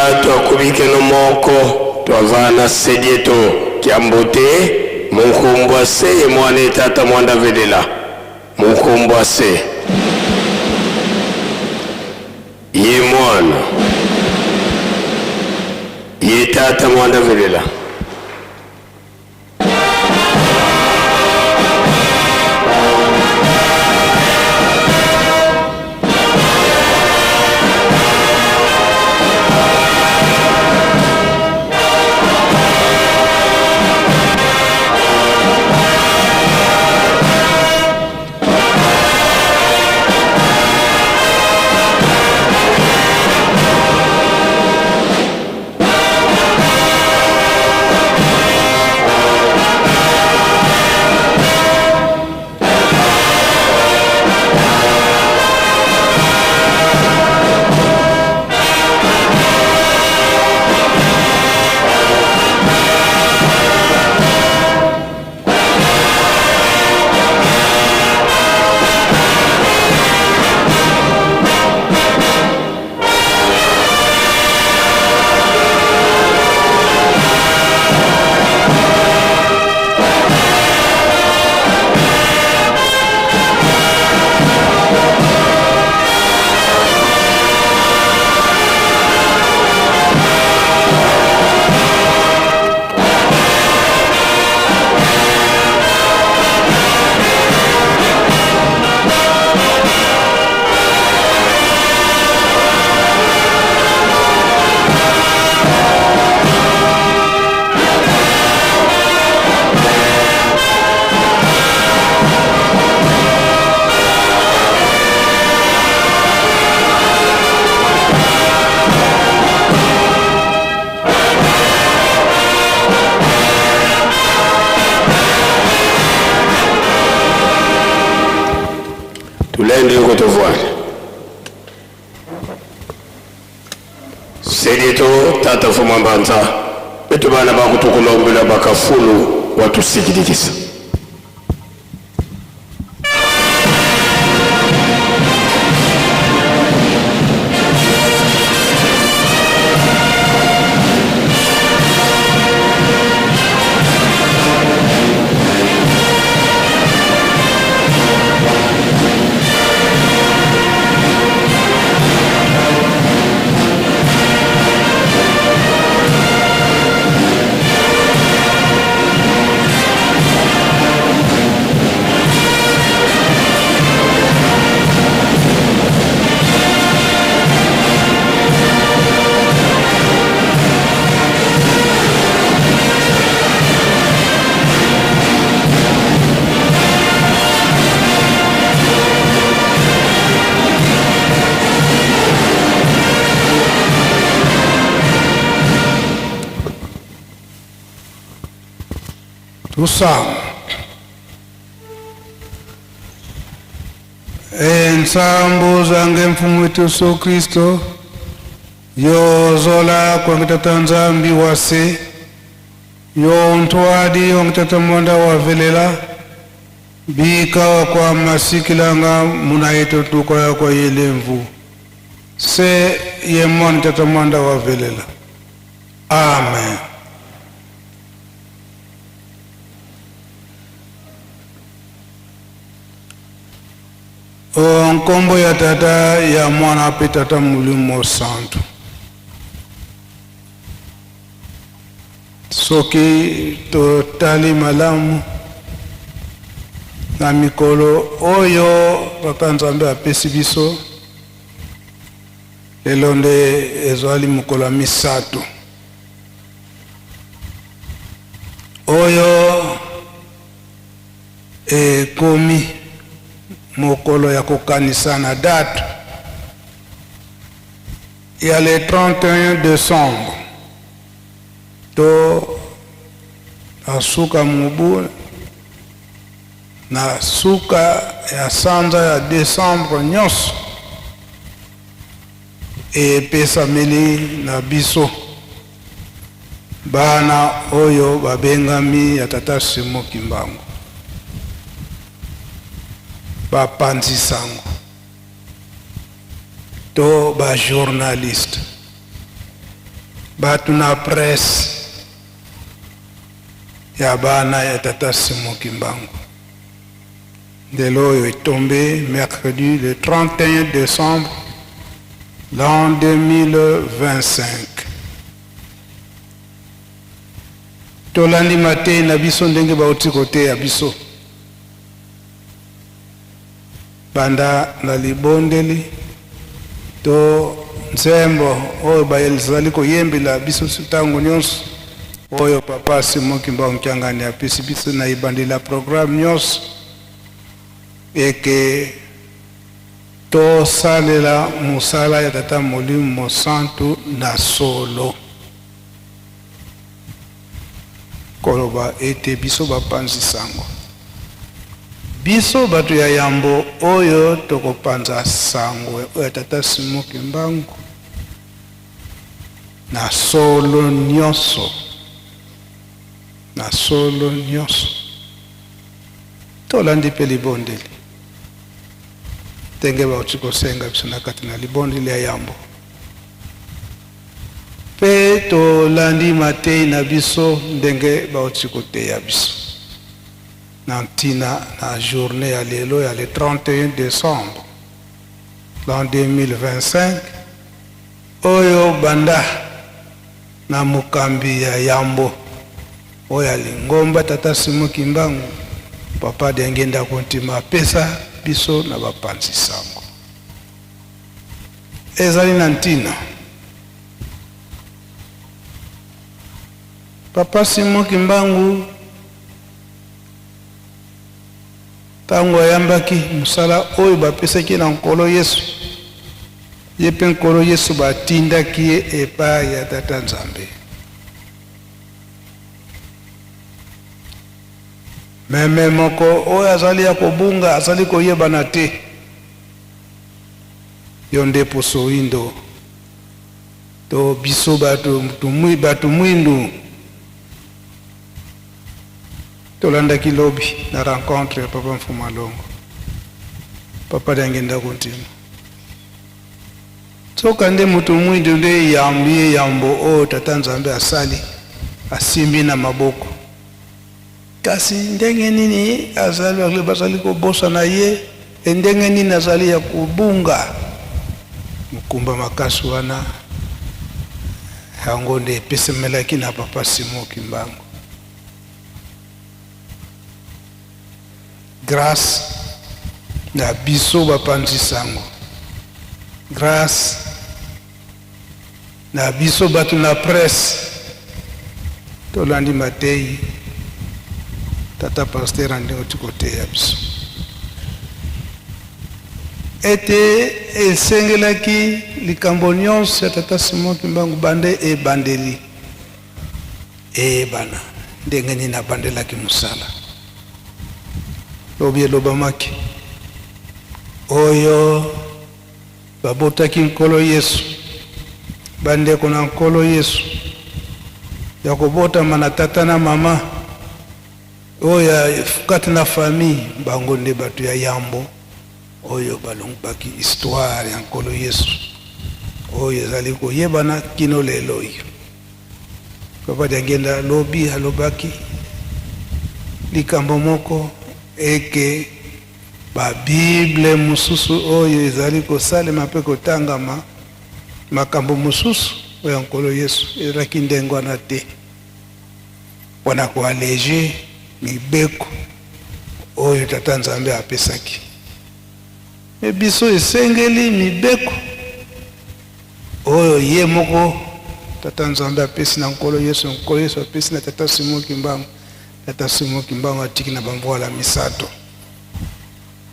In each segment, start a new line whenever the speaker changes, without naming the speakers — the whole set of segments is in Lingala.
Twakubike no moko twavana sedieto kiambote munkumbwa se ye mwana etata mwanda velela munkumbwa se ye mwana ye tata mwanda velela. Tulende yuko tovwale sedieto tata mfumu mbanza betu bana bakutukulombela bakafulu watusikilikisa.
Tusama. Ensambo zange mfumu wetu Yesu Kristo yozola kwangitata Nzambi wase yontwadi wangitata mwanda wavelela bikawa kwa masikilanga munayeto tukoya kwa yelemvu se ye mwana tata mwanda wavelela. Amen. Nkombo ya tata ya mwana pe tata molimo santu. Soki totali malamu na mikolo oyo tata Nzambe apesi biso, lelo nde ezali mokolo ya misato oyo ekomi mokolo ya kokanisa na date ya le 31 décembre to na suka mobu na suka ya sanza ya décembre nyonso epesameli na biso bana oyo babengami ya tata Simon Kimbangu bapanzi sango to ba journaliste. Bato na presse ya bana ya tata Simon Kimbangu. Ndelo oyo etombe mercredi le 31 décembre l'an 2025. Tolandi mateyi na biso ndenge bauti koteya biso banda na libondeli to nzembo oyo bazali koyembela biso ntango nyonso oyo papa Simon Kimbangu Kiangani apesi biso na ebandeli ya programme nyonso eke tosalela mosala ya Tata Molimo Mosantu na solo. Koloba ete biso bapanzi sango, biso bato ya yambo oyo tokopanza sango oyo ya Tata Simon Kimbangu na solo nyonso, na solo nyonso. Tolandi mpe libondeli ndenge bauti kosenga biso na kati na libondeli ya yambo. Mpe tolandi mateyi na biso ndenge bauti koteya biso na ntina na journee ya lelo ya le 31 decembre l'an 2025 oyo banda na mokambi ya yambo oyo ya lingomba Tata Simon Kimbangu, Papa Diangienda Kuntima apesa biso na bapanzi sango. Ezali na ntina. Papa Simon Kimbangu ntango ayambaki mosala oyo bapesaki na Nkolo Yesu, ye mpe Nkolo Yesu batindaki ye epai ya Tata Nzambe. Meme moko oyo azali ya kobunga azali koyebana te. Yo nde poso indo to biso bato bato mwindu tolandaki lobi na rencontre ya papa Mfuma Longo, papa Diangienda Kuntima. Nzoka nde moto mwindu nde yambi ye yambo oyo tata Nzambe asali asimbi na maboko. Kasi ndenge nini azali bazali kobosana ye e ndenge nini azali ya kobunga mokumba makasi wana yango nde epesemelaki na papa Simon Kimbangu. Grace na biso bapanzi sango, grace na biso bato na presse tolandi mateyi tata pasteur andenge oti koteya biso ete esengelaki likambo nyonso ya tata Simon Kimbangu bande ebandeli eyebana ndenge nini abandelaki mosala. Lobi elobamaki oyo Babotaki Nkolo Yesu, bandeko na Nkolo Yesu, ya kobotama na tata na mama, oyo ya kati na famille, bango nde bato ya yambo oyo balongobaki histoire ya Nkolo Yesu oyo ezali koyebana kino lelo oyo. Papa Diangienda lobi alobaki likambo moko eke Ba Bible mosusu oyo ezali kosalema mpe kotangama, makambo mosusu oyo ya Nkolo Yesu ezalaki ndenge wana te, mpo na ko alleger mibeko oyo Tata Nzambe apesaki. Me biso esengeli mibeko oyo ye moko Tata Nzambe apesi na Nkolo Yesu, Nkolo Yesu apesi na Tata Simon Kimbangu, Tata Simon Kimbangu atiki na bambwala misato.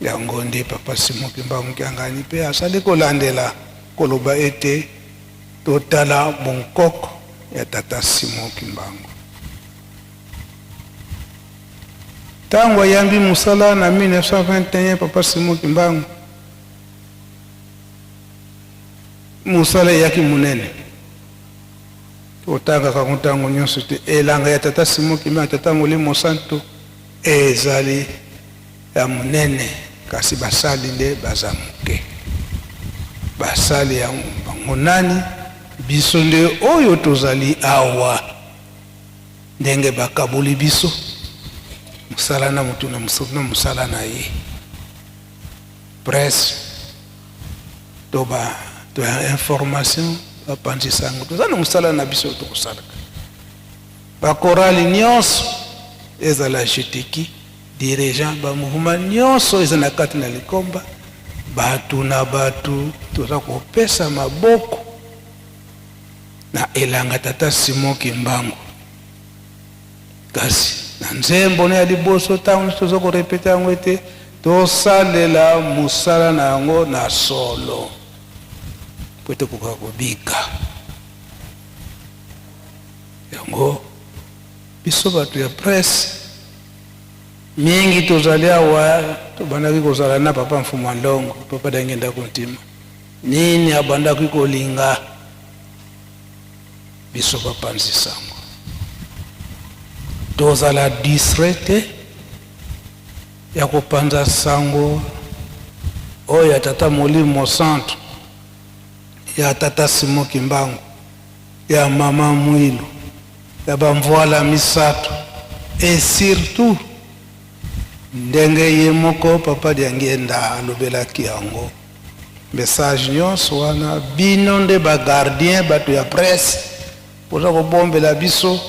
Yango nde Papa Simon Kimbangu Kiangani mpe asali kolandela koloba ete totala bonkoko ya Tata Simon Kimbangu. Ntango ayambi mosala na 1921, Papa Simon Kimbangu mosala eyaki monene. Totangaka yango ntango nyonso te. Elanga ya Tata Simon Kimbangu, Tata Molimo Santu ezali ya monene, kasi basali nde baza moke. Basali yango bango nani? Biso nde oyo tozali awa, ndenge bakaboli biso mosala na moto na mosala na ye, presse to ba to ya information, bapanzi sango, toza na mosala na biso tokosalaka. Bakorali nyonso, ezala jeteki dirigeant, bamouvement nyonso eza na kati na likomba, bato na bato toza kopesa maboko na elanga Tata Simon Kimbangu. Kasi na nzembo na ya liboso, ntango nyonso toza korepete yango ete tosalela mosala na yango na solo po ete kokoka kobika yango. Biso bato ya presse mingi tozali awa, tobandaki kozala na papa Mfumu Ndongo, papa Dangenda Kuntima. Nini abandaki kolinga biso bapanzi sango tozala distrait te ya kopanza sango oyo ya Tata Molimo Centre, ya Tata Simon Kimbangu, ya Mama Mwilu, ya bamvwala misato, et surtout ndenge ye moko papa Diangienda alobelaki yango. Message nyonso wana, bino nde bagardien, bato ya presse, boza kobombela biso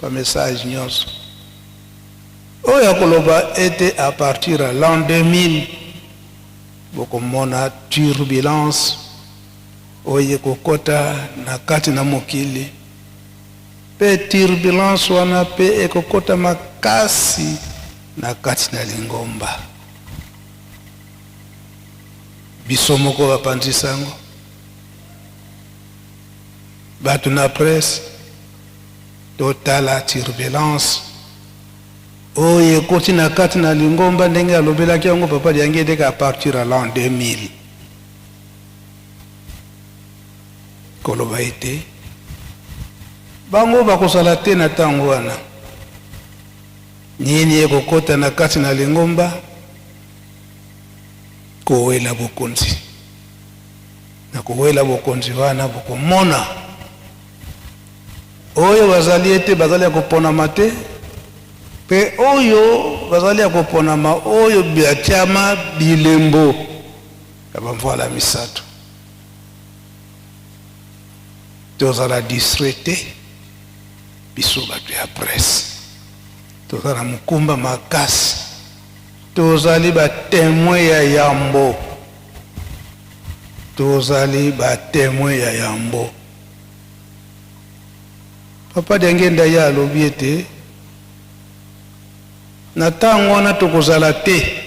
bamessage nyonso oyo ya koloba ete à partir ya l'an 2000 bokomona turbulence oyo ekokɔta na kati na mokili, mpe turbulence wana mpe ekokɔta makasi na kati na lingomba. Biso moko bapanzi sango, bato na presse, totala turbulence oyo ekoti na kati na lingomba, ndenge alobelaki yango papa Diangienda à partir ya l'an 2000, koloba ete bango bakozala te na ntango wana. Nini ekokɔta na kati na lingomba? Kowela bokonzi. Na kowela bokonzi wana, bokomona oyo bazali ete bazali ya koponama te, mpe oyo bazali ya koponama, oyo batiama bilembo ya bamvwala misato. Tozala distrait te. Biso bato ya presse toza na mokumba makasi, tozali batémoin ya yambo, tozali batémoin ya yambo. Papa Diangenda ye alobi ete na ntango wana tokozala te,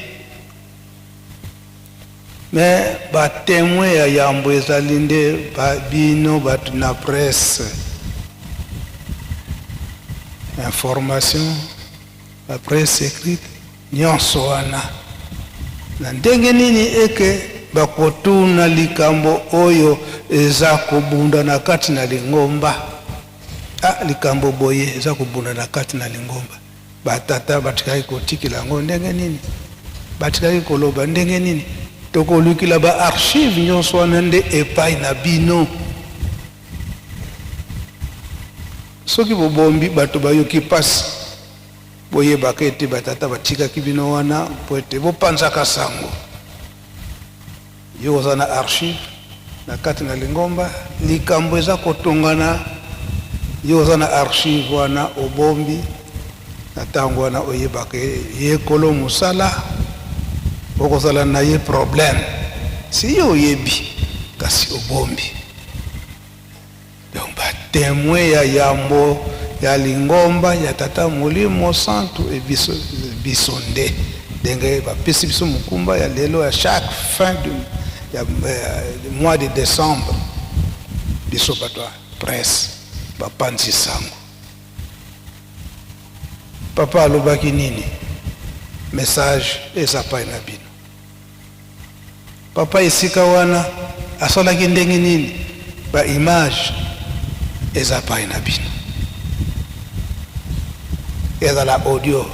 me batémoin ya yambo ezali nde bino bato na presse, information, bapresse écrite nyonso wana. Na ndenge nini eke bakotuna likambo oyo eza kobunda na kati na lingomba? Ah, likambo boye eza kobunda na kati na lingomba, batata batikaki kotikela yango ndenge nini? Batikaki koloba ndenge nini? Tokolukila baarchive nyonso wana nde epai na bino. Soki bobombi, bato bayoki mpasi, boyebaka ete batata batikaki bino wana mpo ete bopanzaka sango. Yo oza na archive na kati na lingomba, likambo eza kotongana, yo oza na archive wana, obombi. Na ntango wana oyebaka yekolo mosala okozala na ye problème si yo oyebi, kasi obombi. Donc batémoin ya yambo ya lingomba ya Tata Molimo Santu e biso, biso nde ndenge bapesi biso mokumba ya lelo ya chaque fin de, ya, mois de décembre, biso bato ya presse, bapanzi sango, papa alobaki nini? Message eza pai na bino. Papa esika wana asalaki ndenge nini? Baimage eza pai na bino, ezala audio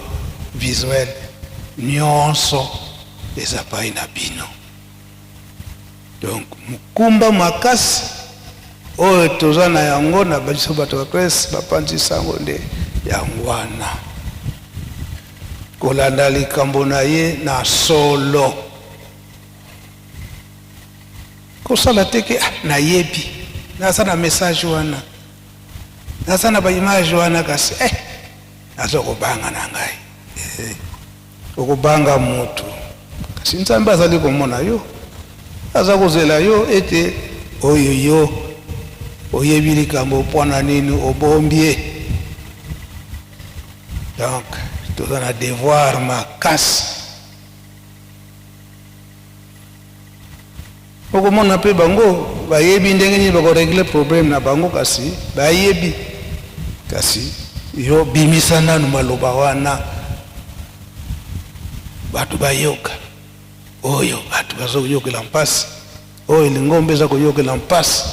visuel, nyonso eza pai na bino. Donc mokumba makasi. Oyo toza na yango na biso bato ya presse, bapanzi sango nde yango wana. Kolanda likambo na ye na solo. Kosala te ke ah, nayebi, naza na message wana, naza na ba image wana, kasi eh, naza kobanga na ngai. Eh, okobanga moto, kasi Nzambe azali komona yo, aza kozela yo ete oyo yo oyebi likambo mpo na nini obombi ye. Donc toza na devoir makasi. Okomona mpe bango bayebi ndenge nini bakoregle problème na bango, kasi bayebi, kasi yo bimisa nanu maloba wana bato bayoka. Oyo bato bazoyokela mpasi, oyo lingomba eza koyokela mpasi,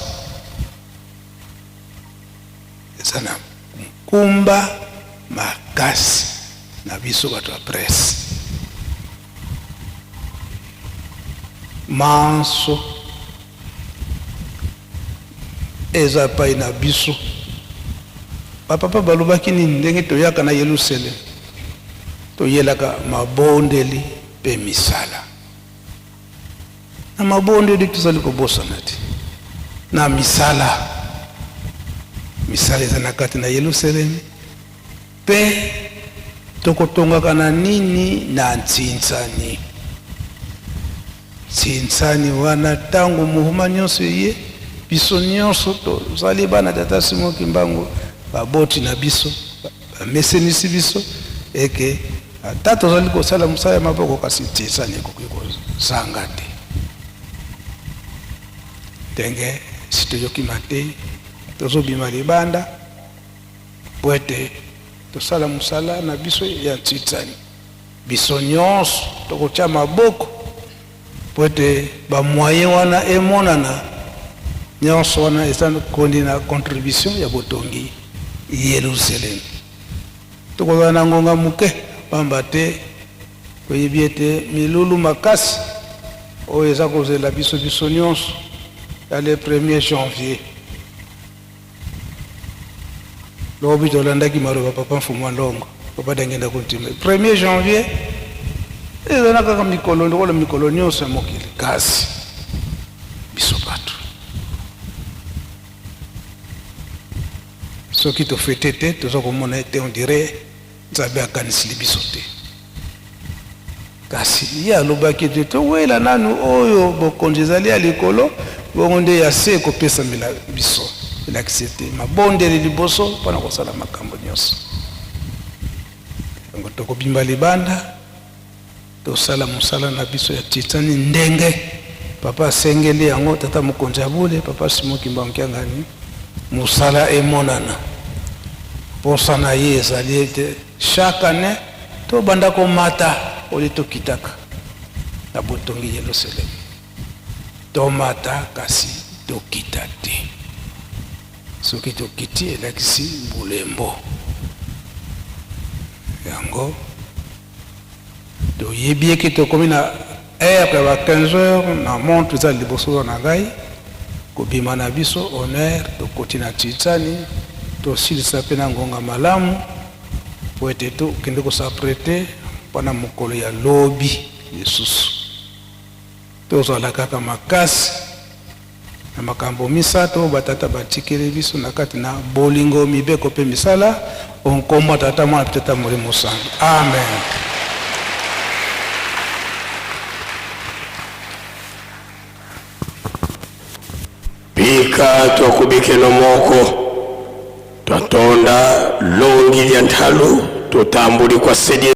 eza na nkumba makasi na biso bato ya presse. Manso eza epai na biso. Bapapa balobaki nini ndenge toyaka na Yelusaleme? Toyelaka mabondeli mpe misala. Na mabondeli tozali kobosana te na misala. Misala eza na kati na Yelusaleme. Mpe tokotongaka na nini? Na ntsinsani. Ntsinsani wana, ntango mouvement nyonso eye, biso nyonso tozali bana Tata Simon Kimbangu, baboti na biso bamesenisi biso eke ata tozali kosala mosala ya maboko, kasi ntsinsani ekoki kozanga te. Ndenge si toyoki mateyi, tozobima libanda Mpo ete tosala mosala na biso ya ntsitsani, biso nyonso tokotia maboko mpo ete ba moyens wana emonana. Nyonso wana eza kondi na contribution ya botongi Yelusalemi. Tokozala na ngonga moke, pamba te toyebi ete milulu makasi oyo eza kozela biso biso nyonso ya le premier janvier. Lobi tolandaki maloba papa Mfumu Longo, papa Dangenda Kuntima. 1er janvier ezala kaka mikolo lokola mikolo nyonso ya mokili, kasi biso bato soki tofete te, toza komona ete on dirait Nzambe akanisili biso te. Kasi ye alobaki ete towela nanu oyo bokonzi ezali ya likolo, bongo nde ya se ekopesamela biso. Elakisi ete mabondeli liboso mpo na kosala makambo nyonso. Yango tokobimba libanda, tosala mosala na biso ya titani ndenge papa asengeli yango, tata mokonzi ya bule, papa Simon Kimbangu Kiangani, mosala emonana. Posa na ye ezali ete chaque annee tobanda komata olie tokitaka na botongi Yelusalemi. Tomata kasi tokita te. Soki tokiti elakisi bulembo. Yango toyebi eke tokomi na heure ya ba 15 heures na montre eza liboso na ngai kobima na biso honneur, tokoti na Titsani, tosilisa mpe na ngonga malamu po ete tokende kosaprete mpona mokolo ya lobi lisusu. Tozala kaka makasi na makambo misato oyo batata batikeli biso na kati na bolingo, mibeko mpe misala, o nkombo ya Tata, Mwana mpe Tata Molimo Santu. Amen.
Bika twakubikeno moko twatonda longi lya nthalu tutambuli kwa sedie.